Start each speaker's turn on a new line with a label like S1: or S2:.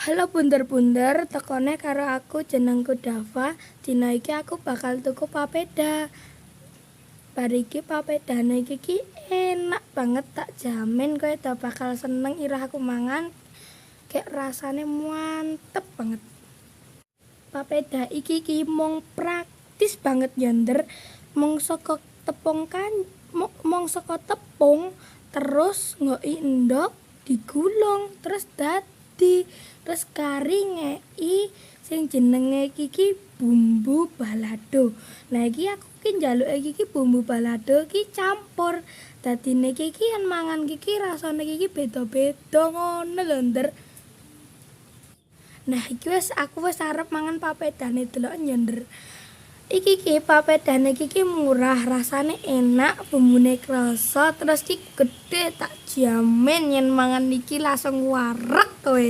S1: Halo bunder-bunder, tekone karo aku, jenengku Dava. Dina iki aku bakal tuku papeda. Bar iki papedane iki ki enak banget, tak jamin kowe do bakal seneng irah aku mangan. Kayak rasane mantep banget. Papeda iki ki mung praktis banget ya, Nder. Mung saka tepung kan, mung saka tepung terus nggoki endhog, digulung, terus dadi. Terus kari ngeki sing jenenge iki ki bumbu balado. Nah, iki aku ki njaluke iki ki bumbu balado ki campur. Dadine iki ki yen mangan iki rasane iki beda-beda ngono lho, Nder. Nah, iki wis aku wis arep mangan papedane, delok ya, Nder. Iki ki papedane iki ki murah, rasane enak, bumbune krasa, terus ki gedhe, tak jamin yen mangan iki langsung wareg kowe.